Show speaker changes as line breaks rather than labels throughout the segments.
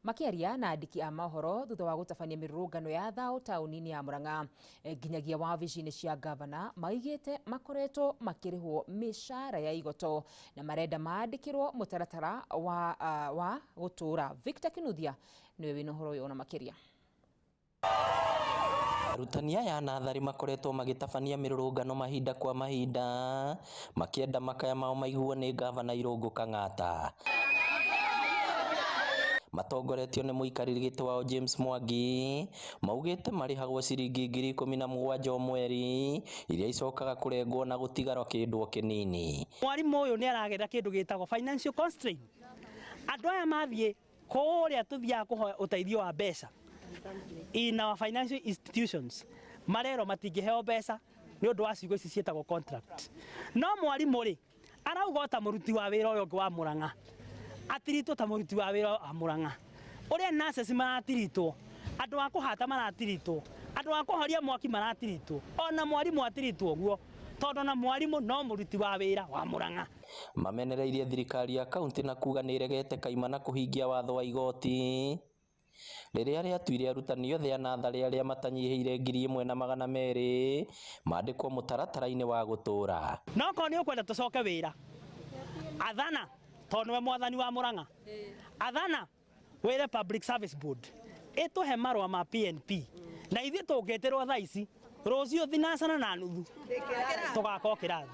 Makiaria na andiki a mohoro thutha wa gũtabania mĩrũrũngano ya thao taũni-inĩ ya Murang'a nginyagia wabici-inĩ cia gavana, maigĩte makoretwo makĩrĩhwo mĩcara ya igoto na marenda maandĩkĩrwo mũtaratara wa gũtũra. Victor Kinuthia niwe wĩna ũhoro ũyũ ona makĩria.
Arutani aya a natharĩ makoretwo magĩtabania mĩrũrũngano mahinda kwa mahinda makĩenda makaya mao maiguo nĩ gavana Irũngũ Kang'ata. Matongoretio nĩ mũikarĩri gĩtĩ wao James Mwangi, maugĩte marĩhagwo ciringi 17,000 o mweri iria icokaga kũrengwo na gũtigara kĩndũ o kĩnini.
Mwarimũ ũyũ nĩ aragerera kĩndũ gĩtagwo financial constraint. Andũ aya mathiĩ kũrĩa tũthiaga kũhoya ũteithio wa mbeca in our financial institutions, marerwo matingĩheo mbeca nĩ ũndũ wa ciugo ici ciĩtagwo contract. No mwarimũ rĩ, arauga o ta mũruti wa wĩra ũyũ ũngĩ wa Murang'a, atiritwo ta mũruti wa wĩra wa Murang'a. Ũrĩa nurses maratiritwo, andũ a kũhata maratiritwo, andũ a kũhoria mwaki maratiritwo, ona mwarimũ atiritwo ũguo, tondũ na mwarimũ no mũruti wa wĩra wa Murang'a.
Mamenereirie thirikari ya kaunti na kuga nĩ ĩregete kaimana kũhingia watho wa igoti rĩrĩa rĩatuire arutani othe a natharĩ arĩa matanyihĩire 1,200 mandĩkwo mũtaratara-inĩ wa gũtũra.
No korwo nĩ ũkwenda tũcoke wĩra, athana, tondũ nĩwe mwathani wa Murang'a, athana wĩre Public Service Board ĩtũhe marũa ma PNP, na ithuĩ tũngĩtĩrwo thaa ici rũciũ thinacana na nuthu tũgakorwo kĩrathi.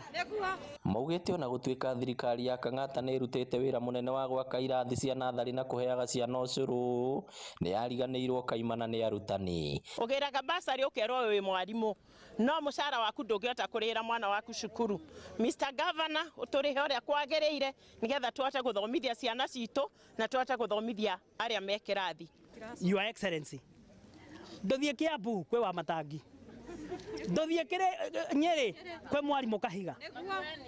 Maugĩte ona gũtuĩka thirikari ya Kang'ata nĩ ĩrutĩte wĩra mũnene wa gwaka irathi cia natharĩ na kũheaga ciana ũcũrũ, nĩ yariganĩirwo kaimana nĩ arutani.
Ũgĩraga basarĩ ũkerwo wĩ mwarimũ, no mũcara waku ndũngĩhota kũrĩhĩra mwana waku cukuru. Mr Governor, ũtũrĩhe ũrĩa kwagĩrĩire nĩgetha tũhote gũthomithia ciana citũ na tũhote gũthomithia arĩa me kĩrathi.
Your Excellency, ndũthiĩ Kiambu kwĩ wa Matangi, ndũthiĩ Nyĩrĩ kwĩ mwarimũ Kahiga,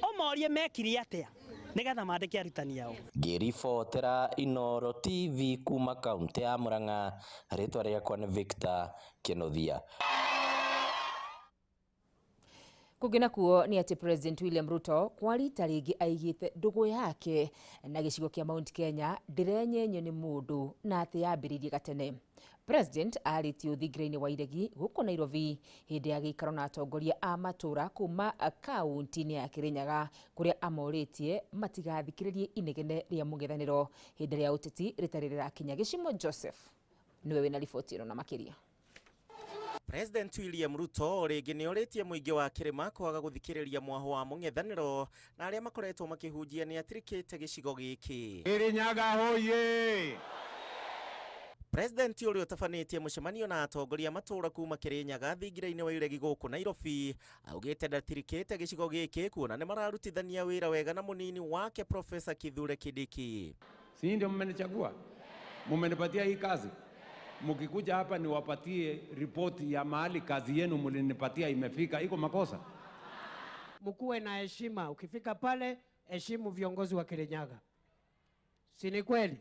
ũmorie mekire atĩa nĩgetha mandĩke arutani ao.
Ngĩribotera Inooro TV kuma kaunti ya Murang'a, rĩtwa rĩakwa nĩ Victor Kinuthia.
Kũngĩ nakuo nĩ atĩ President William Ruto kwa rita rĩngĩ aigĩte ndũgũ yake na gĩcigo kĩa Mount Kenya ndĩrenyenyio nĩ mũndũ na atĩ yambĩrĩirie gatene. President arĩtie ũthingira-inĩ wa Iregi gũkũ Nairobi hĩndĩ ya gĩikaro na atongoria a matũra kuma kaunti-inĩ ya Kirinyaga kũrĩa amorĩtie matigathikĩrĩrie inegene rĩa mũng'ethanĩro hĩndĩ ĩrĩa ũteti rĩtarĩ rĩrakinya. Gĩcimo Joseph nĩwe wĩna riboti ĩno na makĩria.
President William Ruto rĩngĩ nĩ orĩtie mũingĩ wa kĩrĩma kwaga gũthikĩrĩria mwaho wa mũng'ethanĩro na arĩa makoretwo makĩhunjia nĩ atirikĩte gĩcigo gĩkĩ.
Kirinyaga hoye!
President ũrĩa ũtabanĩtie mũcemanio na atongoria matũra kuma Kirinyaga thingira-inĩ wa Iregi gũkũ Nairobi augĩte ndatirikĩte gĩcigo gĩkĩ kuona nĩ mararutithania wĩra wega na mũnini wake Professor Kithure Kindiki.
Si ndio mmenichagua? Mmenipatia hii kazi. Mkikuja hapa niwapatie ripoti ya mahali kazi yenu mlinipatia imefika, iko makosa?
Mkuwe na heshima, ukifika pale heshimu viongozi wa Kirinyaga. Si ni kweli?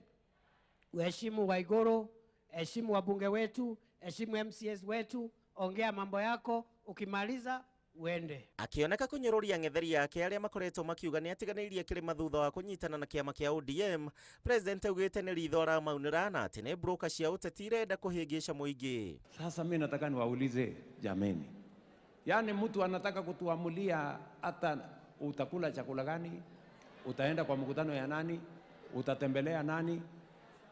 Uheshimu Waiguru, heshimu wabunge wetu, heshimu MCS wetu, ongea mambo yako, ukimaliza uende.
Akioneka kũnyũrũria ng'etheri yake arĩa makoretwo makiuga nĩ atiganĩirie kĩrĩma thutha wa kũnyitana na kĩama kĩa ODM, President augĩte nĩ ritho aramaunĩra na atĩ nĩ broker cia ũteti irenda kũhĩngĩca mũingĩ.
Sasa mimi nataka niwaulize jameni, yaani mtu anataka kutuamulia hata utakula chakula gani, utaenda kwa mkutano ya nani, utatembelea nani.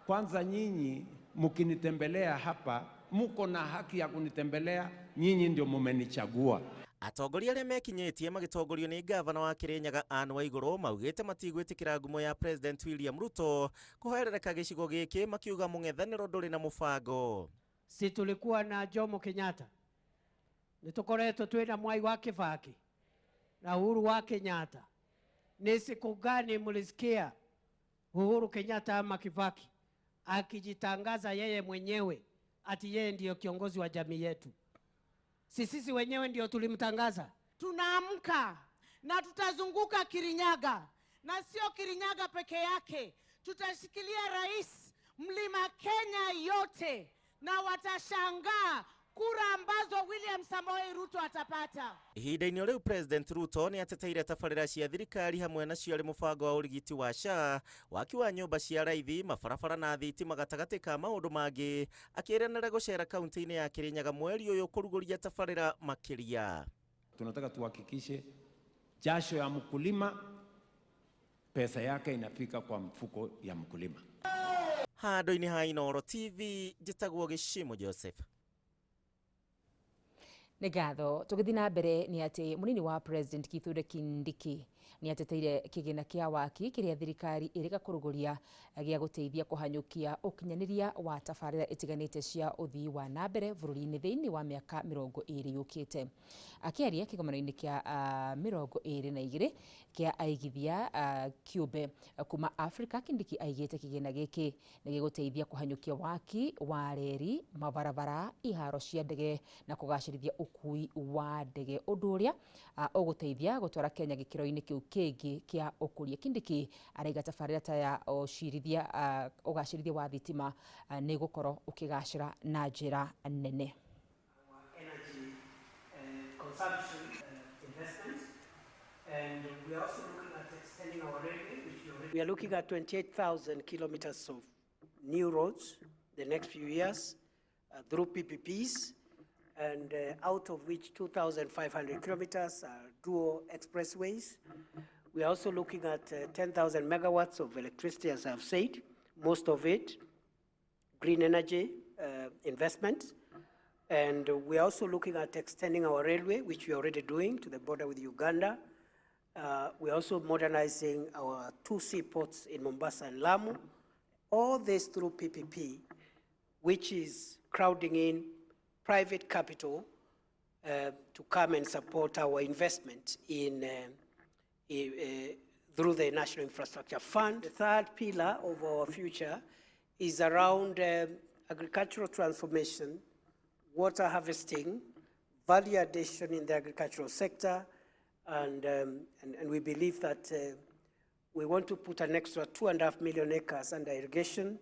Kwanza nyinyi mkinitembelea hapa, muko na haki ya kunitembelea, nyinyi ndio mumenichagua.
Atongoria arĩa mekinyĩtie magĩtongorio nĩ gavana wa Kirinyaga Anne Waiguru maugĩte matigwĩtĩkĩra ngumo ya President William Ruto kũherereka gĩcigo gĩkĩ makiuga mũng'ethanĩro ndũrĩ na mũbango.
Si tulikuwa na Jomo Kenyatta, nitukoretwo twina Mwai wa Kibaki na Uhuru wa Kenyatta. Ni siku gani mlisikia Uhuru Kenyatta ama Kibaki akijitangaza yeye mwenyewe ati yeye ndiyo kiongozi wa jamii yetu? Si sisi wenyewe ndio tulimtangaza?
Tunaamka na tutazunguka Kirinyaga, na sio Kirinyaga peke yake, tutashikilia rais mlima Kenya yote, na watashangaa kura ambazo William Samoei Ruto atapata.
Ihinda-inĩ o rĩu President Ruto nĩ ateteire tabarĩra cia thirikari hamwe nacio arĩ mũbango wa ũrigiti wa SHA, waki wa nyũmba cia raithi, mabarabara na thitima gatagatĩ ka maũndũ mangĩ, akĩĩranĩra gũcera kaunti-inĩ ya Kirinyaga mweri ũyũ kũrugũria tabarĩra makĩria.
Tunataka tuhakikishe jasho ya mkulima, pesa yake inafika kwa mfuko ya mkulima.
Handũ-inĩ ha Inooro TV, njĩtagwo Gĩcimo Joseph.
Nĩ ngatho. Tũgĩthiĩ na mbere nĩ atĩ mũnini wa President Kithure Kindiki nĩ ateteire kĩgĩna kĩa waki kĩrĩa thirikari ĩrĩga kũrũgũria gĩa gũteithia kũhanyũkia ũkinyanĩria wa tabarĩra itiganĩte cia ũthii wa na mbere bũrũri-inĩ thĩinĩ wa mĩaka 20 yũkĩte. Akĩaria kĩgomano-inĩ kĩa 22 kĩa aigithia kĩũmbe kuma Africa, Kindiki aigĩte kĩgĩna gĩkĩ nĩ gĩgũteithia kũhanyũkia waki wa reri, mabarabara, iharo cia ndege na kũgacĩrithia ũkui wa ndege, ũndũ ũrĩa ũgũteithia gũtwara Kenya gĩkĩro-inĩ kĩu kĩngĩ kĩa ũkũria. Kindiki araiga tabarĩra ta ya ũcirithia ũgacĩrithia wa thitima nĩ gũkorwo ũkĩgacĩra na njĩra nene.
Energy consumption investments, and we are also looking at extending our railway, which we already. We are looking at 28,000 kilometers of new roads the next few years through PPPs, and out of which 2,500 kilometers are dual expressways. We are also looking at 10,000 megawatts of electricity, as I've said, most of it green energy investment. And we are also looking at extending our railway, which we are already doing, to the border with Uganda. We are also modernizing our 2 seaports in Mombasa and Lamu. All this through PPP, which is crowding in private capital to come and support our investment in through the National Infrastructure Fund. The third pillar of our future is around agricultural transformation, water harvesting, value addition in the agricultural sector, and we believe that we want to put an extra 2.5 million acres under irrigation,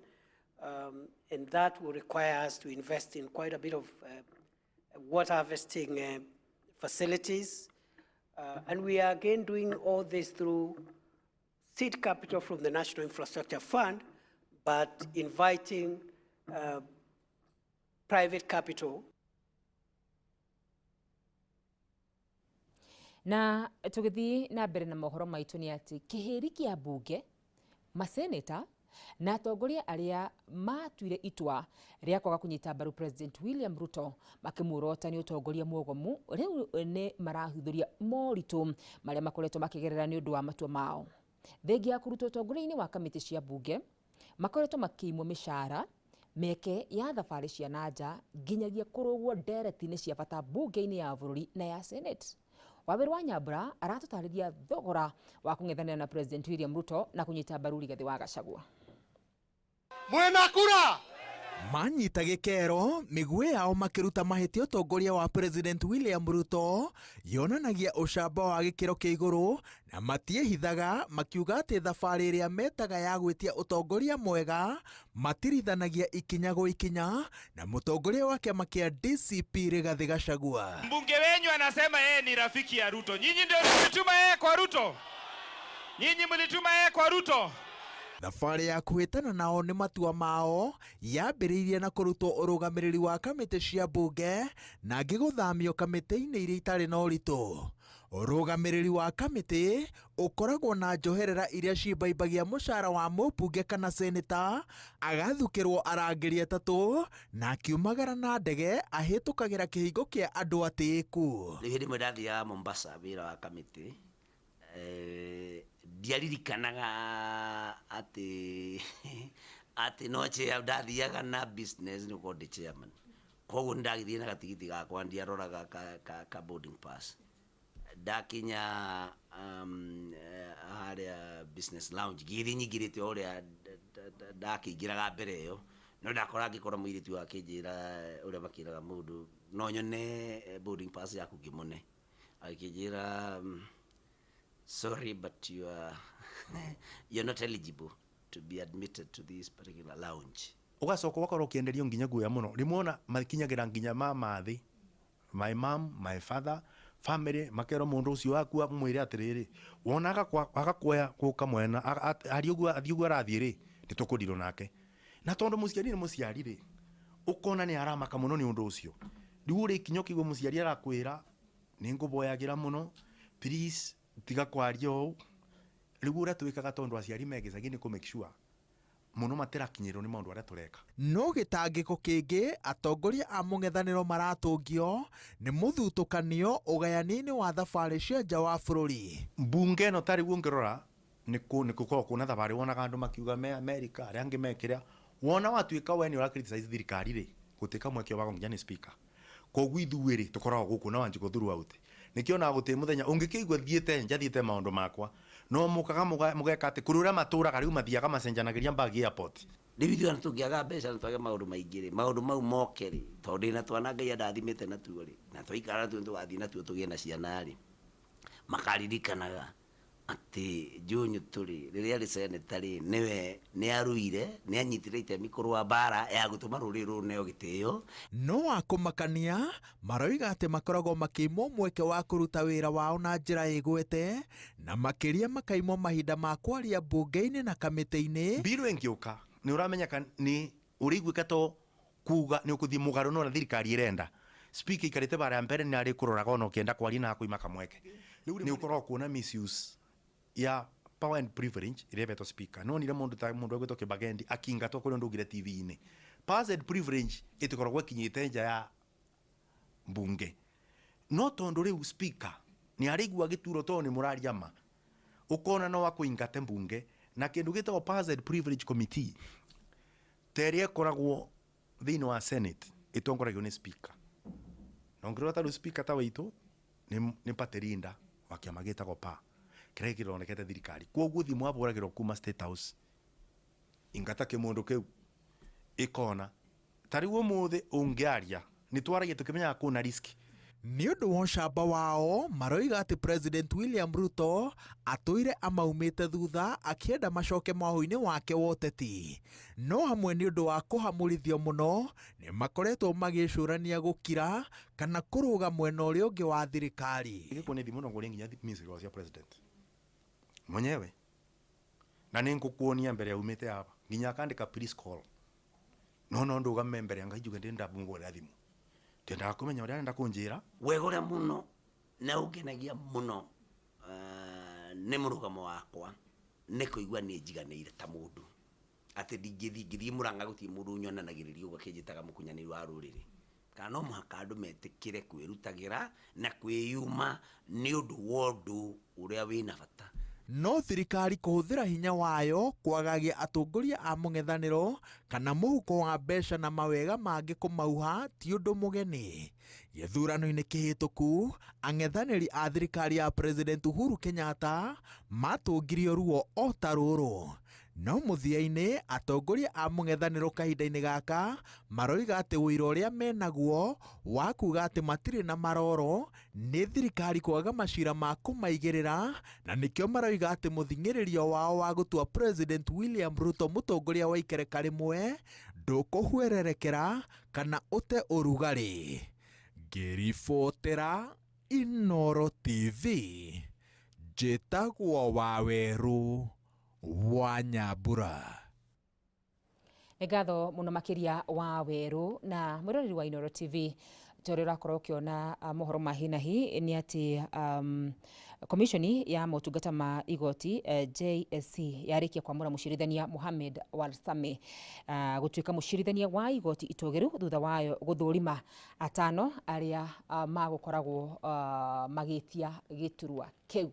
and that will require us to invest in quite a bit of water harvesting facilities. And we are again doing all this through seed capital from the National Infrastructure Fund, but inviting private capital.
Na tũgĩthiĩ na mbere na mohoro maitũ nĩ atĩ kĩhĩri kĩa mbunge, maseneta na atongoria arĩa matuire itua rĩa kwaga kũnyita mbaru President William Ruto makĩmuorota nĩ ũtongoria mwogomu rĩu nĩ marahithũria moritũ marĩa makoretwo makĩgerera nĩ ũndũ wa matua mao. Thengia ya kũrutwo ũtongoria-inĩ wa kamĩtĩ cia mbunge, makoretwo makĩimwo mĩcara, mĩeke ya thabarĩ cia na nja, nginyagia kũrũgwo ndereti-inĩ cia bata mbunge-inĩ ya bũrũri na ya Senate. Waweru wa Nyambura aratũtarĩria thogora wa kũng'ethanĩra na President William Ruto na kũnyita mbaru Rigathĩ wa Gachagua.
Mwena kura.
Manyita gĩkero mĩguĩ yao makĩruta mahĩtia ũtongoria wa President William Ruto yonanagia ũcamba wa gĩkĩro kĩa igũrũ na matiĩhithaga makiuga atĩ thabarĩ ĩrĩa metaga ya gwĩtia ũtongoria mwega matirithanagia ikinya gwa ikinya na mũtongoria wa kĩama kĩa DCP Rigathĩ Gachagua.
Mbunge wenyu anasema yeye ni rafiki ya Ruto. Nyinyi ndio mlituma yeye kwa Ruto. Nyinyi mlituma yeye kwa Ruto.
Thabarĩ ya kũhĩtana nao nĩ matua mao yambĩrĩirie na kũrutwo ũrũgamĩrĩri wa kamĩtĩ cia mbunge na angĩ gũthamio kamĩtĩ-inĩ iria itarĩ na ũritũ. Ũrũgamĩrĩri wa kamĩtĩ ũkoragwo na njoherera iria cimbaimbagia mũcara wa mũmbunge kana seneta agathukĩrwo arangĩri atatũ na akiumagara na ndege ahĩtũkagĩra kĩhingo kĩa andũ atĩĩku.
Rĩu hĩndĩ ĩmwe ndathiaga Mombasa wĩra wa kamĩtĩ, ndiaririkanaga atĩ no chair ndathiaga na business nĩ gũkorwo ndĩ chairman, koguo nĩ ndagĩthiĩ na gatigiti gakwa, ndiaroraga ka boarding pass. Ndakinya harĩa business lounge ngĩgĩthiĩ nyingĩrĩte o ũrĩa ndakĩingĩraga mbere ĩyo, no ndakora ngĩkora mũirĩtu akĩnjĩra ũrĩa makĩraga mũndũ no nyone boarding pass yaku, ngĩmũne, agĩkĩnjĩra, "Sorry, but you're not eligible to be admitted to this particular lounge."
Ũgacoka ũgakorwo ũkĩenderio nginya guoya mũno. Rĩmwe ona makinyagĩra nginya ma mathĩ, my mom, my father, family, makerwo mũndũ ũcio waku amwĩre atĩrĩrĩ, wona agakuoya gũka mwena, athiĩ ũguo arathiĩ rĩ, nĩ tũkũndirwo nake. Na tondũ mũciari nĩ mũciari rĩ, ũkona nĩ aramaka mũno nĩ ũndũ ũcio. Rĩu ũrĩkinya ũkĩigua mũciari arakwĩra, nĩ ngũboyagĩra mũno, please tiga kwaria ũũ. Rĩu ũrĩa twĩkaga tondũ aciari me gĩcagi nĩ kũ make sure mũno matirakinyĩrwo nĩ maũndũ arĩa tũreka.
No gĩtangĩko kĩngĩ atongoria a mũng'ethanĩro maratũngio nĩ mũthutũkanio ũgayania-inĩ wa thabarĩ cia nja wa bũrũri.
Mbunge ĩno ta rĩu ũngĩrora nĩ gũkoragwo kwĩna thabarĩ wonaga andũ makiuga me America, arĩa angĩ me kĩrĩa. Wona watuĩka we nĩ ũra criticize thirikari rĩ, gũtuĩka mweke wagwo nginya nĩ speaker. Koguo ithuĩ rĩ, tũkoragwo gũkũ na Wanjikũ throughout. Nĩkĩo onaga gũtirĩ mũthenya ũngĩkĩigua thiĩte nja thiĩte maũndũ makwa, no mũkaga mũgeka atĩ kũrĩ ũrĩa matũraga rĩu mathiaga macenjanagĩria bag airport.
Rĩu ithuĩ ona tũngĩaga mbeca na twage maũndũ maingĩ rĩ, maũndũ mau moke rĩ, tondũ ndĩna twana Ngai andathimĩte natuo rĩ, na twaikara natuo nĩtũgathiĩ natuo tũgĩe na ciana rĩ, makaririkanaga atĩ Joe Nyutu rĩ, rĩrĩa arĩ senator rĩ, nĩwe nĩaruire, nĩanyitire itemi kũrũa mbara ya gũtũma rũrĩrĩ rũneo gĩtĩo.
No wa kũmakania, maroiga atĩ makoragwo makĩimwo mweke wa kũruta wĩra wao na njĩra ĩgwete, na makĩria makaimwo mahinda ma kwaria mbunge-inĩ na kamĩtĩ-inĩ.
Bill ĩngĩũka, nĩ ũramenyeka nĩ ũrĩiguĩka to kuga nĩ ũkũthiĩ mũgarũ na ũrĩa thirikari ĩrenda. Speaker ikarĩte bara mbere nĩ arĩ kũroraga ona ũkĩenda kwaria na akũima kamweke. Rĩu nĩ ũkoragwo kuona misuse ya power and privilege ĩrĩa ĩhetwo speaker. No nire mũndũ ta mũndũ egwĩtwo Kibagendi akĩingatwo kũrĩa ndũngire TV-inĩ. Powers and privilege ĩtĩkoragwo ĩkinyĩte nja ya mbunge. No tondũ rĩu speaker nĩ arĩigua gĩturo tondũ nĩ mũraria ma, ũkona no akũingate mbunge na kĩndũ gĩtagwo Powers and Privilege Committee ta ĩrĩa ĩkoragwo thĩinĩ wa Senate ĩtongoragio nĩ speaker. Na ũngĩrora ta rĩu speaker ta witũ nĩ party leader wa kĩama gĩtagwo PA kĩrĩa gĩthondekete thirikari. Koguo thimũ ahũragĩrwo kuma State House ingata kĩmũndũ kĩu ĩkona. Ta rĩu ũmũthĩ ũngĩaria nĩ twaragia tũkĩmenyaga kwĩna risk.
Nĩ ũndũ wa ũcamba wao maroiga atĩ President William Ruto atũire amaumĩte thutha akĩenda macoke mwahũ-inĩ wake wa ũteti. No hamwe nĩ ũndũ wa kũhamũrithio mũno nĩ makoretwo magĩcũrania gũkira kana kũrũga mwena ũrĩa ũngĩ wa thirikari.
Gĩkuo nĩ thimũ no ngũrie nginya missed cia president mwenyewe, na nĩ ngũkuonia mbere yaumĩte hapa nginya akandĩka please call, no no ndũgame mbere ya Ngai njuge ndĩ ndamũhũrĩra thimũ, ndendaga kũmenya ũrĩa arenda kũnjĩra.
Wega ũrĩa mũno na ũngenagia mũno nĩ mũrũgamo wakwa nĩ kũigua nĩ njiganĩire ta mũndũ, atĩ ndingĩthiĩ ngĩthiĩ Mũrang'a gũtirĩ mũndũ ũnyonanagĩrĩria ũguo akĩnjĩtaga mũkunyanĩri wa rũrĩrĩ, kana no mũhaka andũ metĩkĩre kwĩrutagĩra na kwĩyuma nĩ ũndũ wa ũndũ ũrĩa wĩna bata.
No thirikari kũhũthĩra hinya wayo kwagagia atongoria a mũng'ethanĩro kana mũhuko wa mbeca na mawega mangĩ kũmauha ti ũndũ mũgeni. Gĩthurano-inĩ kĩhĩtũku, ang'ethanĩri a thirikari ya President Uhuru Kenyatta matũngirio ruo o ta rũrũ. No mũthia-inĩ atongoria a mũng'ethanĩro kahinda-inĩ gaka maroiga atĩ ũira ũrĩa menaguo wa kuga atĩ matirĩ na maroro nĩ thirikari kwaga macira ma kũmaigĩrĩra, na nĩkĩo maroiga atĩ mũthing'ĩrĩrio wao wa gũtua President William Ruto mũtongoria wa ikereka rĩmwe ndũkũhwererekera kana ũte ũrugarĩ. Ngĩribotera Inooro TV, njĩtagwo Wawerũ wa Nyambura.
Nĩ ngatho mũno makĩria wa Werũ na mwĩroreri wa Inooro TV, ta ũrĩa ũrakorwo ũkĩona mohoro ma hi na hi nĩ atĩ komishoni ya motungata ma igoti JSC yarĩkia kwamũra mũcirithania Mohamed Warsame gũtuĩka mũcirithania wa igoti itũgĩru thutha wayo gũthũrima atano arĩa magũkoragwo magĩtia gĩturwa kĩu.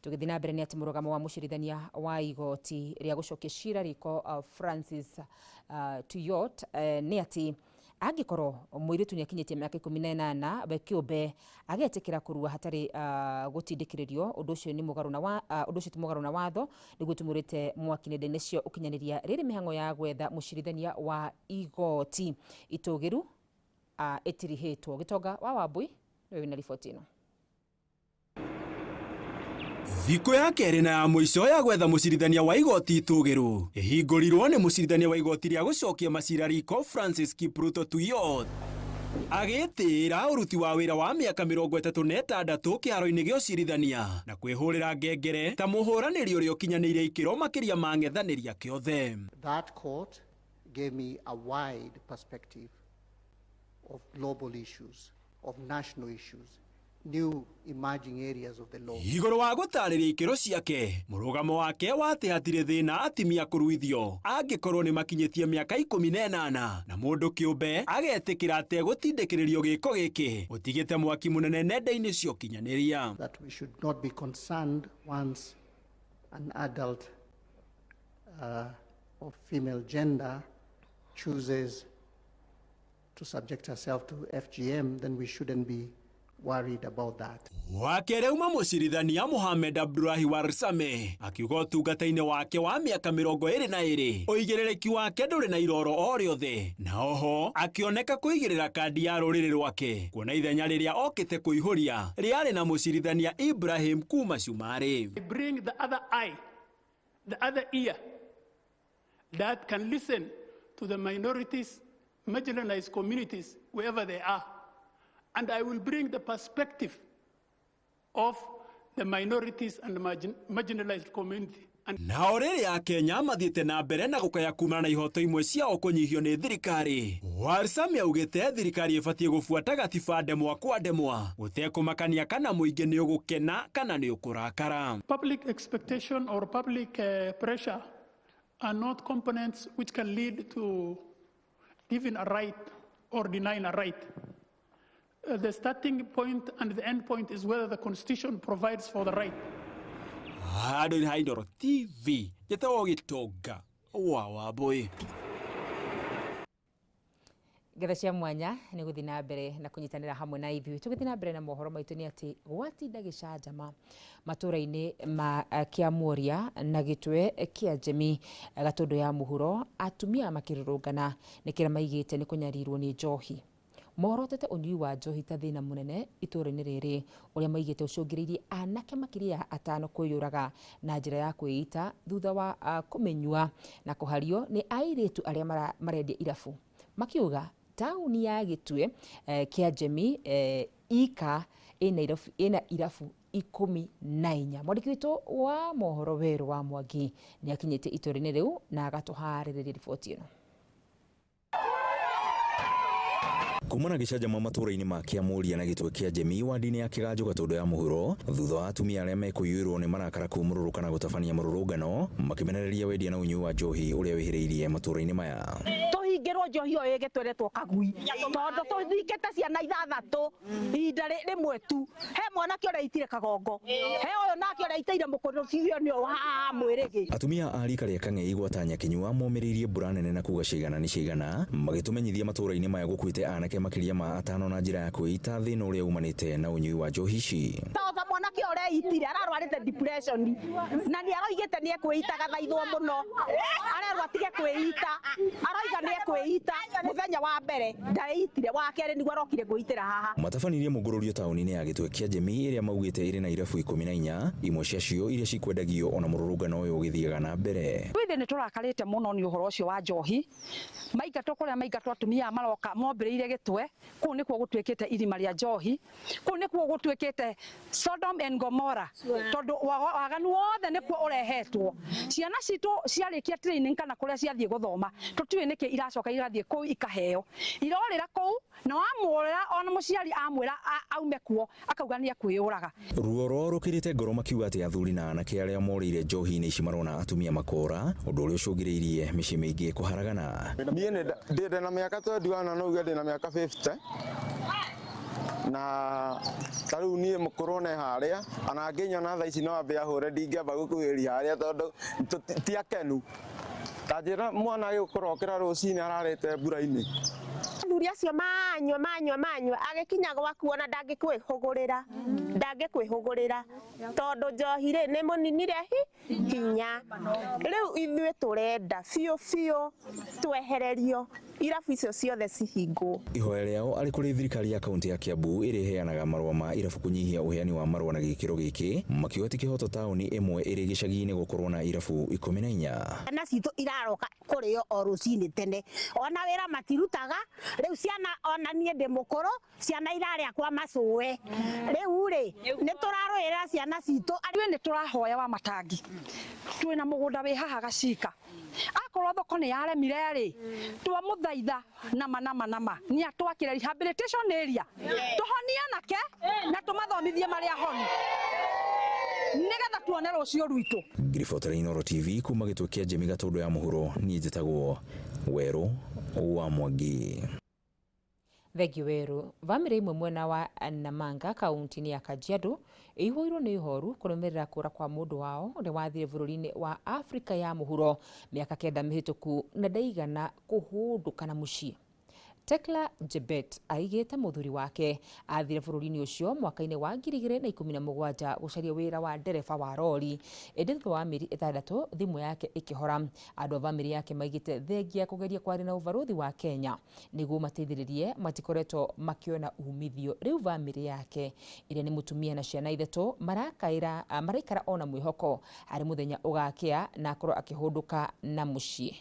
Tũgĩthiĩ na mbere nĩ atĩ mũrũgamo wa mũcirithania wa igoti rĩa gũcokia cira riko Francis Tuyot nĩ atĩ angĩkorwo mũirĩtu nĩ akinyĩtie mĩaka 18 we kĩũmbe agetĩkĩra kũrua hatarĩ gũtindĩkĩrĩrio, ũndũ ũcio nĩ mũgarũ na ũndũ ũcio ti mũgarũ na watho, nĩguo tumũrĩte mwaki nenda-inĩ cia ũkinyanĩria rĩrĩ mĩhang'o ya gwetha mũcirithania wa igoti itũgĩru ĩtirihĩtwo. Gĩtonga wa Wambui nĩwe wĩna riboti ĩno.
Thikũ ya kerĩ na ya mũico ya gwetha mũcirithania wa igoti itũgĩru ĩhingũrirwo nĩ mũcirithania wa igoti rĩa gũcokia macira riko Francis Kipruto Tuiyott agĩtĩĩra ũruti wa wĩra wa mĩaka 36 kĩharo-inĩ gĩa ũcirithania na kwĩhũrĩra ngengere ta mũhũranĩri ũrĩa ũkinyanĩire ikĩro makĩria ma ang'ethanĩri ake othe.
That court gave me a wide perspective of global issues, of national issues, new emerging areas of the law.
Igũrũ wa gũtarĩria ikĩro ciake, mũrũgamo wake wa atĩ hatirĩ thĩna atimia kũruithio angĩkorwo nĩ makinyĩtie mĩaka 18 na mũndũ kĩũmbe agetĩkĩra ategũtindĩkĩrĩrio gĩko gĩkĩ ũtigĩte mwaki mũnene nenda-inĩ cia ũkinyanĩria.
That we should not be concerned once an adult of female gender chooses to subject herself to FGM, then we shouldn't be worried about that.
Wakerĩ uma mũcirithania Mohamed Abdulahi Warsame akiuga ũtungata-inĩ wake wa mĩaka 22 ũigĩrĩrĩki wake ndũrĩ na iroro o rĩothe, na oho akĩoneka kũigĩrĩra kandi ya rũrĩrĩ rwake kuona ithenya rĩrĩa okĩte kũihũria rĩarĩ na mũcirithania Ibrahim kuma Cumarĩ.
Bring the other eye, the other ear that can listen to the minorities, marginalized communities, wherever they are. And I will bring the perspective of the minorities and marginalized community.
Nao rĩrĩa Akenya mathiĩte na mbere na gũkaya kumana na ihoto imwe ciao kũnyihio nĩ thirikari, Warsame augĩte thirikari ĩbatiĩ gũbuata gatiba ndemwa kwa ndemwa gũtekũmakania kana mũingĩ nĩ ũgũkena kana nĩ ũkũrakara.
Public expectation or public pressure are not components which can lead to giving a right or denying a right. The starting point and the end point is whether the Constitution provides for the right.
Handũ-inĩ ha Inooro TV njĩtagwo Gĩtonga wa Wambũi.
Ngetha cia mwanya nĩ gũthiĩ na mbere na kũnyitanĩra hamwe na ithuĩ. Tũgĩthiĩ na mbere na mohoro maitũ nĩ atĩ gwatinda gĩcanjama matũũra-inĩ ma Kĩamuoria na Gĩtwe kĩa Njemi Gatũndũ ya mũhuro, atumia makĩrũrũngana nĩ kĩrĩa maigĩte nĩ kũnyarirwo nĩ njohi. Morotete ũnyui wa njohi ta thĩna mũnene itũũra-inĩ rĩrĩ ũrĩa maigĩte ũcũngĩrĩirie anake makĩria ya 5 kwĩyũraga na njĩra ya kwĩita thutha wa kũmĩnyua na kũhario nĩ airĩtu arĩa marendia irabu. Makiuga tauni ya Gĩtwe kĩa Njemi ika ĩna irabu 14. Mwandĩki witũ wa mohoro Werũ wa Mwangi nĩ akinyĩte itũũra-inĩ rĩu na agatũharĩrĩria riboti ĩno.
Kumana gĩcanjama matũũra-inĩ ma Kĩamũria na Gĩtwe kĩa Njemi wandi-inĩ ya Kĩganjo Gatũndũ ya mũhuro thutha wa atumia arĩa mekũiyũirwo nĩ marakara kumũrũrũka na gũtabania mũrũrũngano makĩmenereria wendia na ũnyui wa njohi ũrĩa wĩhĩrĩirie matũũra-inĩ maya.
Tũhingĩrwo njohi ĩyo ĩgĩtweretwo kagui tondũ tũthingĩte ciana 6 ihinda rĩmwe tu. He mwanake ũrĩa aitire kagongo, he ũyũ nake ũrĩa aiteire mũkũrũbio nĩ ũyũ haha mwĩrĩgĩ.
Atumia a rika rĩa Kang'ei gwata Nyakinyua momĩrĩirie mbura nene na kuga ciigana nĩ ciigana magĩtũmenyithia matũũra-inĩ maya gũkuĩte anake makĩria ma 5 na njĩra ya kwĩita thĩna ũrĩa umanĩte na ũnyui wa njohi ici.
Tondũ mwanake ũrĩa eitire ararwarĩte depression na nĩ aroigĩte nĩ ekwĩita gathaithwo mũno, arerwo atige kwĩita, aroiga nĩ ekwĩita mũthenya wa mbere ndaitire, wa kerĩ nĩguo arokire kwĩitĩra haha.
Matabanirie mũngũrũrio taũni-inĩ ya Gĩtwe kĩa Njemi ĩrĩa maugĩte ĩrĩ na irabu 14, imwe ciacio iria cikwendagio ona mũrũrũngano ũyũ ũgĩthiaga na mbere.
Ithuĩ nĩ tũrakarĩte mũno nĩ ũhoro ũcio wa njohi, maingatwo kũrĩa maingatwo atumia maroka mombĩrĩire Gĩtwe, kũu nĩkuo gũtuĩkĩte irima rĩa njohi, kũu nĩkuo gũtuĩkĩte Sodom and Gomorrah, tondũ waganu wothe nĩkuo ũrehetwo. Ciana citũ ciarĩkia training kana kũrĩa ciathiĩ gũthoma, tũtiũĩ nĩkĩ iracoka irathiĩ kũu ikaheo, irorĩra kũu na wamũrĩra ona mũciari amwĩra aume kuo akauga nĩ ekwĩyũraga.
Ruo rwao rũkĩrĩte ngoro makiuga atĩ athuri na anake arĩa morĩire njohi-inĩ ici marona atumia makora, ũndũ ũrĩa ũcũngĩrĩirie mĩciĩ mĩingĩ kũharagana.
Niĩ ndĩ na mĩaka 21 no uge ndĩ na mĩaka 50 na ta rĩu niĩ mũkũrũ ne harĩa ona ngĩnyona thaa ici no ambe ahũre ndingĩamba gũkuhĩrĩria harĩa tondũ ti akenu. Ta njĩra mwana agĩgũkũrokera rũcinĩ ararĩte mbura-inĩ.
Athuri acio manyua manyua manyua agĩkinya gwaku ona ndangĩkwĩhũgũrĩra, ndangĩkwĩhũgũrĩra tondũ njohi rĩ nĩ mũninire hinya. Rĩu ithuĩ tũrenda biũ biũ twehererio
Irabu icio ciothe cihingwo.
Ihoya rĩao arĩ kũrĩ thirikari ya kaunti ya Kiambu ĩrĩa ĩheanaga marũa ma irabu kũnyihia ũheani wa marũa na gĩkĩro gĩkĩ, makiuga ti kĩhoto taũni ĩmwe ĩrĩ gĩcagi-inĩ gũkorwo na irabu 14.
Ciana citũ iraroka kũrĩo o rũcinĩ tene, ona wĩra matirutaga. Rĩu ciana, ona niĩ ndĩ mũkũrũ, ciana irarĩa kwa macũwe. Rĩu rĩ, nĩ tũrarũĩrĩra ciana citũ.
Ithuĩ nĩ tũrahoya wa matangi, twĩna mũgũnda wĩ haha gacika, akorwo thoko nĩ yaremire rĩ, twamũthaitha nama nama nama nĩ atwakĩre rehabilitation area, tũhonie anake na tũmathomithie marĩa honu nĩgetha tuone rũciũ rwitũ.
Ngiribotera Inooro TV kuma Gĩtwe kĩa Njemi Gatũndũ ya Mũhuro, niĩ njĩtagwo Werũ wa Mwangi.
Thengiũ Werũ. Bamĩrĩ imwe mwena wa Namanga kaunti-inĩ ya Kajiado ĩihũirwo nĩ ihoru kũrũmĩrĩra kũra kwa mũndũ wao ũrĩa wathire bũrũri-inĩ wa Afrika ya mũhuro mĩaka 9 mĩhĩtũku na ndaigana kũhũndũka na mũciĩ. Tekla Jebet aigĩte mũthuri wake athire bũrũri-inĩ ũcio mwaka-inĩ wa 2017 gũcaria wĩra wa ndereba wa rori, ĩndĩ thutha wa mĩeri 6 thimũ yake ĩkĩhora. Andũ a bamĩrĩ yake maigĩte thengia kũgeria kwaria na ũbarũthi wa Kenya nĩguo mateithĩrĩrie matikoretwo makĩona umithio. Rĩu bamĩrĩ yake ĩrĩa nĩ mũtumia na ciana 3 maraikara ona mwĩhoko harĩ mũthenya ũgakĩa na akorwo akĩhũndũka na mũciĩ.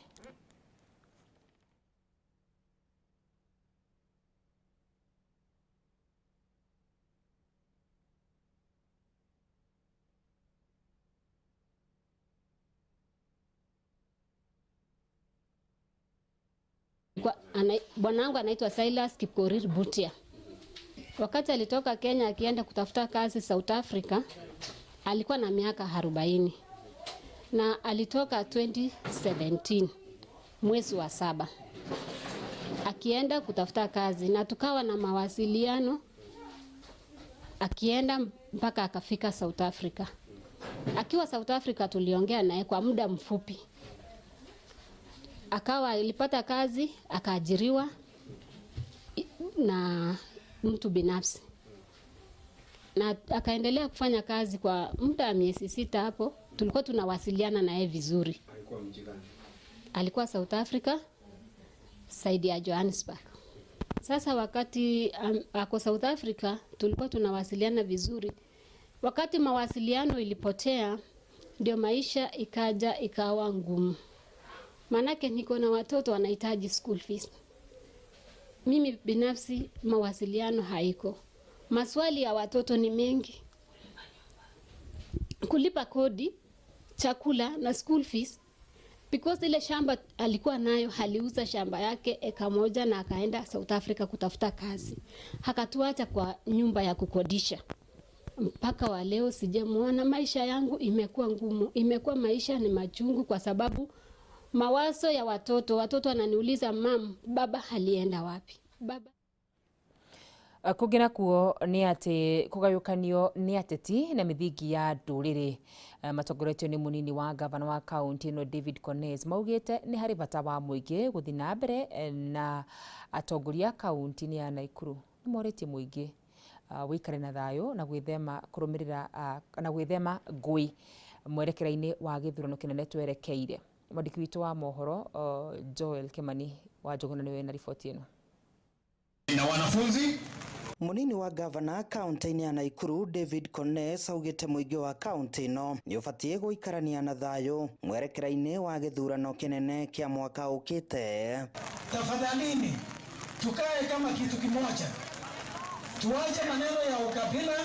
Bwanangu anaitwa Silas Kipkorir Butia. Wakati alitoka Kenya akienda kutafuta kazi South Africa, alikuwa na miaka 40 na alitoka 2017 mwezi wa 7 akienda kutafuta kazi, na tukawa na mawasiliano akienda mpaka akafika South Africa. Akiwa South Africa tuliongea naye kwa muda mfupi. Akawa alipata kazi, akaajiriwa na mtu binafsi. Na akaendelea kufanya kazi kwa muda wa miezi 6 hapo. Tulikuwa tunawasiliana naye vizuri.
Alikuwa mji gani?
Alikuwa South Africa, side ya Johannesburg. Sasa wakati ako South Africa tulikuwa tunawasiliana vizuri. Wakati mawasiliano ilipotea, ndio maisha ikaja ikawa ngumu. Manake niko na watoto wanahitaji school fees. Mimi binafsi mawasiliano haiko. Maswali ya watoto ni mengi. Kulipa kodi, chakula na school fees. Because ile shamba alikuwa nayo, aliuza shamba yake eka 1 na akaenda South Africa kutafuta kazi. Akatuacha kwa nyumba ya kukodisha. Mpaka wa leo sijamuona. Maisha yangu imekuwa ngumu. Imekuwa maisha ni machungu kwa sababu mawazo ya watoto. Watoto wananiuliza, mam, baba alienda wapi? Baba.
Kũngĩ nakuo nĩ atĩ kũgayũkanio nĩ ateti na mĩthingi ya ndũrĩrĩ, matongoretio nĩ mũnini wa gavana wa kaunti ĩno David Kones maugĩte nĩ harĩ bata wa mũingĩ gũthiĩ na mbere na atongoria kaunti-inĩ ya Nakuru nĩ morĩtie mũingĩ wĩikare na thayũ na gwĩthema kũrũmĩrĩra na gwĩthema ngũĩ mwerekera-inĩ wa gĩthurano kĩnene twerekeire. Mwandĩki witũ wa mohoro Joel Kimani wa Njũgũna nĩwe na riboti ĩno.
Na wanafunzi
Munini wa gavana kaunti-inĩ ya Nakuru David Kones augĩte mũingĩ wa kaunti ĩno nĩ ũbatiĩ gũikarania na thayũ mwerekera-inĩ wa gĩthurano kĩnene kĩa mwaka ũkĩte.
Tafadhalini tukae kama kitu kimoja, tuache maneno ya ukabila,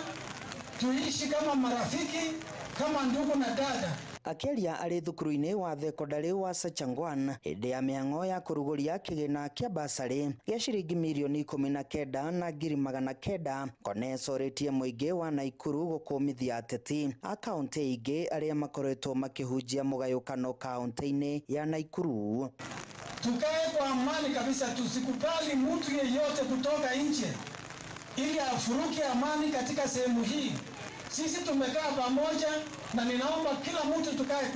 tuishi kama marafiki, kama ndugu na dada.
Akĩaria arĩ thukuru-inĩ wa thekondarĩ wa Sachangwan hĩndĩ ya mĩhang'o ya kũrugũria kĩgĩna kĩa basarĩ gĩa ciringi mirioni 19 na ngiri 900, Kones orĩtie mũingĩ wa Nakuru gũkũmithia ateti a kaunti ingĩ arĩa makoretwo makĩhunjia mũgayũkano kaunti-inĩ ya Nakuru.
Tukae kwa amani kabisa, tusikubali mtu yeyote kutoka nje ili afuruke amani katika sehemu hii. Sisi tumekaa pamoja na ninaomba kila mtu tukae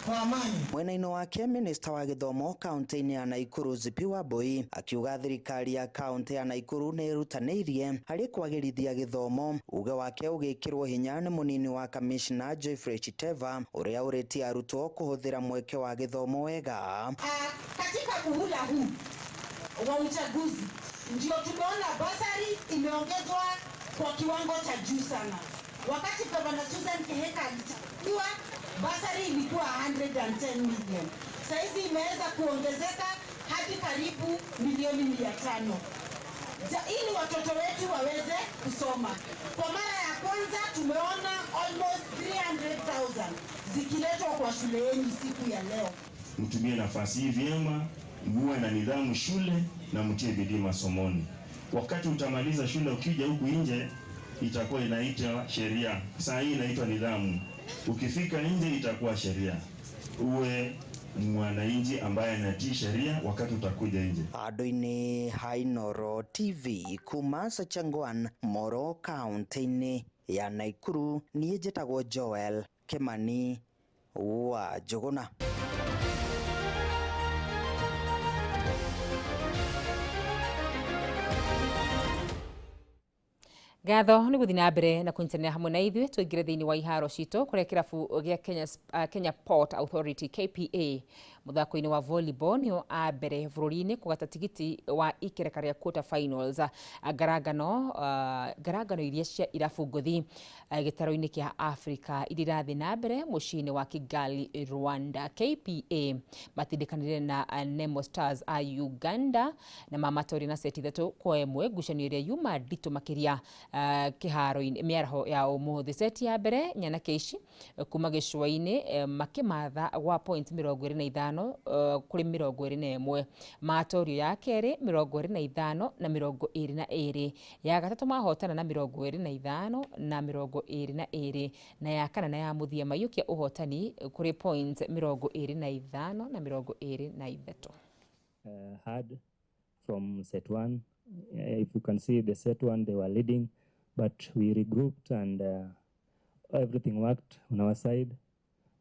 kwa amani.
Mwena-inĩ wake minista wa gĩthomo kaunti-inĩ ya Nakuru Zipi Wambui akiuga thirikari ya kaunti ya Nakuru nĩ ĩrutanĩirie harĩ kwagĩrithia gĩthomo. Uge wake ũgĩkĩrwo hinya nĩ mũnini wa kamishna Geoffrey Chiteva ũrĩa ũrĩtie arutwo kũhũthĩra mweke wa gĩthomo wega.
Katika muhula huu
wa uchaguzi ndio tumeona basari imeongezwa kwa kiwango cha juu sana. Wakati Gavana Susan Kihika alichaguliwa, basari ilikuwa 110 million, saizi imeweza kuongezeka hadi karibu milioni 500 ili watoto wetu waweze kusoma. Kwa mara ya kwanza tumeona almost 300,000 zikiletwa kwa shule yenu siku ya leo.
Mtumie nafasi hii vyema, muwe na nidhamu shule na mtie bidii masomoni. Wakati utamaliza shule, ukija huku nje itakuwa inaitwa sheria. Saa hii inaitwa nidhamu, ukifika nje itakuwa sheria. Uwe mwananchi ambaye anatii sheria wakati utakuja nje.
Handũ-inĩ ha Inooro TV kuma Sachangwan, Moro kaunti-inĩ ya Nakuru, niĩ njĩtagwo Joel Kimani wa Njũgũna.
Ngatho nĩ gũthiĩ na mbere na kũnyitanĩra hamwe na ithuĩ tũingĩre thĩinĩ wa iharo citũ kũrĩa kĩrabu gĩa Kenya Port Authority KPA mũthako-inĩ wa volleyball nĩo a mbere bũrũri-inĩ kũgata tigiti wa ikereka rĩa quarter finals. Ngarangano iria cia irabu ngũthi gĩtaro-inĩ kĩa Africa iria irathiĩ na mbere mũciĩ-inĩ wa Kigali, Rwanda. KPA matindĩkanire na Nemo Stars a Uganda na mamatoria na seti 3-1, ngucanio ĩrĩa yuma nditũ makĩria kĩharo-inĩ mĩaraho ya ũmũthĩ. Seti ya mbere nyanake ici kuma gĩcũa-inĩ makĩmatha gwa point 25 kũrĩ 21, matorio ya kerĩ 25 na 22, ya gatatũ mahotana na 25 na 22, na ya kana na ya mũthia maiyũkia ũhotani kũrĩ point 25 na 23.
Hard from set one. If you can see the set one, they were leading, but we regrouped and everything worked on our side,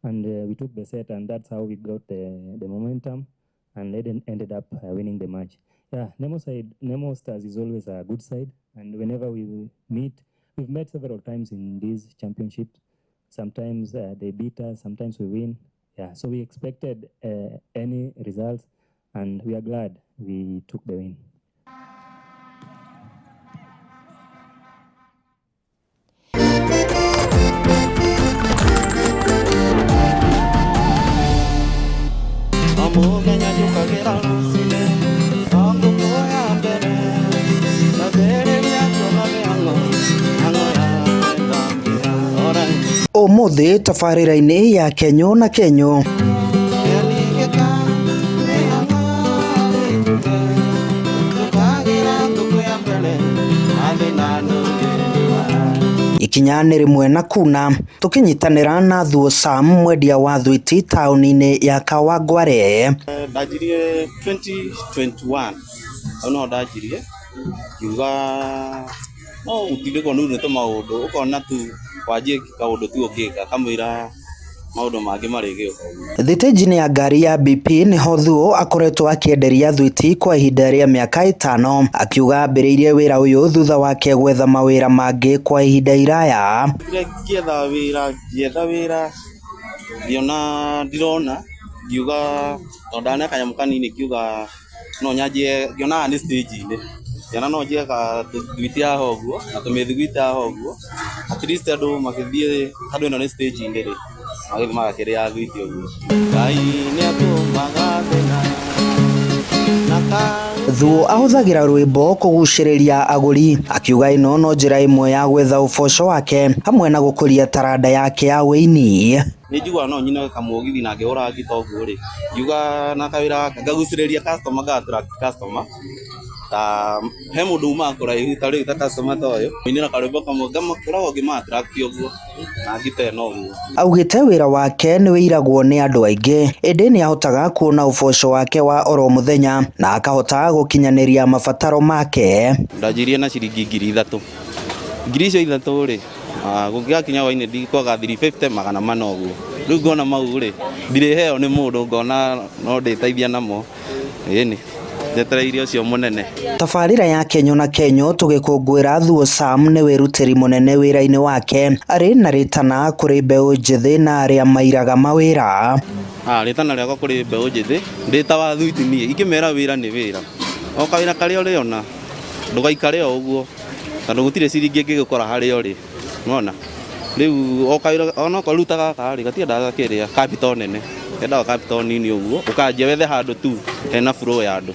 and we took the set, and that's how we got the momentum and ended up winning the match. Yeah, Nemo Stars is always a good side, and whenever we meet, we've met several times in these championships. Sometimes they beat us, sometimes we win. Yeah, so we expected any results, and we are glad we took the win.
Ũmũthĩ tabarĩra-inĩ ya Kenyũ na Kenyũ. Ikinya nĩ rĩmwe na kuna tũkĩnyitanĩra na Thuo Sam mwendia wa thwiti taũni-inĩ ya Kawangware.
Ndanjirie 2021 hau no ndanjirie ngiuga no gũtindĩkwo nĩ nĩ tũmaũndũ ũkona tu wanjie kaũndũ tu ũngĩka kamũira maũndũ mangĩ marĩgĩũka.
Thitĩnji-inĩ ya ngari ya BP nĩho Thuo akoretwo akĩenderia thwiti kwa ihinda rĩa mĩaka 5, akiuga ambĩrĩirie wĩra ũyũ thutha wake gwetha mawĩra mangĩ kwa ihinda iraya.
Ngĩetha wĩra ngĩona ndirona, ngiuga tondũ ndarĩ na kanyamũ kanini, ngiuga no nyanjie, ngĩona nĩ stage-inĩ, ngĩona no njie gathwiti haha ũguo na tũmĩthiguiti haha ũguo, at least andũ magĩthiĩ handũ ĩno nĩ stage-inĩ rĩ, magĩthiĩ magakĩrĩa thwiti ũguo. Ngai nĩatũmaga thĩna.
Thuo ahũthagĩra rwĩmbo kũgucĩrĩria agũri, akiuga ĩno no njĩra ĩmwe ya gwetha ũboco wake hamwe na gũkũria taranda yake ya ũini.
Nĩ njiguaga no nyine kamũgithi na ngĩhũra ngita ũguo rĩ, ngiuga na kawĩra gaka ngagucĩrĩria customer, nga attract customer, ta he mũndũ umaga kũraihu ta rĩu ta customer ta ũyũ, mũinĩra karwĩmbo kamwe ngoragwo ngĩma attract ũguo na ngita ĩno ũguo.
Augĩte wĩra wake nĩ wĩiragwo nĩ andũ aingĩ, ĩndĩ nĩahotaga kuona ũboco wake wa oro mũthenya na akahota gũkinyanĩria mabataro make.
Ndanjirie na ciringi 3,000. Ngiri icio ithatũ rĩ, gũgĩgakinya hwainĩ ndikwaga 350 400 ũguo. Rĩu ngona mau rĩ, ndirĩheo nĩ mũndũ, ngona no ndĩteithia namo. Ĩni njetereire ũcio mũnene.
Tabarĩra ya Kenyũ na Kenyũ tũgĩkũngũĩra Thuo Sam nĩ wĩrutĩri mũnene wĩra-inĩ wake, arĩ na rĩtana kũrĩ mbeũ njĩthĩ na arĩa mairaga mawĩra.
Rĩtana rĩakwa kũrĩ mbeũ njĩthĩ ndĩ ta wa thwiti niĩ ingĩmera wĩra nĩ wĩra, O kawĩra karĩa ũrĩona ndũgaikare o ũguo tondũ gũtirĩ ciringi ĩngĩgũkora harĩa ũrĩ nĩwona. Rĩu o kawĩra onokorwo rĩu ta gaka rĩ gatiendaga kĩrĩa capital nene, kendaga capital nini ũguo ũkanjia wethe handũ tu hena flow ya andũ.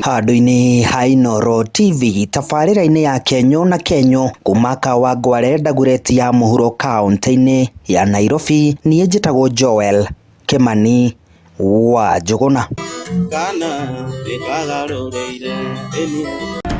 Handũ-inĩ ha Inooro TV tabarĩra-inĩ ya Kenyũ na Kenyũ kuma Kawangware Dagoretti ya mũhuro kaũntĩ-inĩ ya Nairobi, niĩ njĩtagwo Joel Kimani wa Njũgũna.
Kana nĩkagarũrĩire ĩni.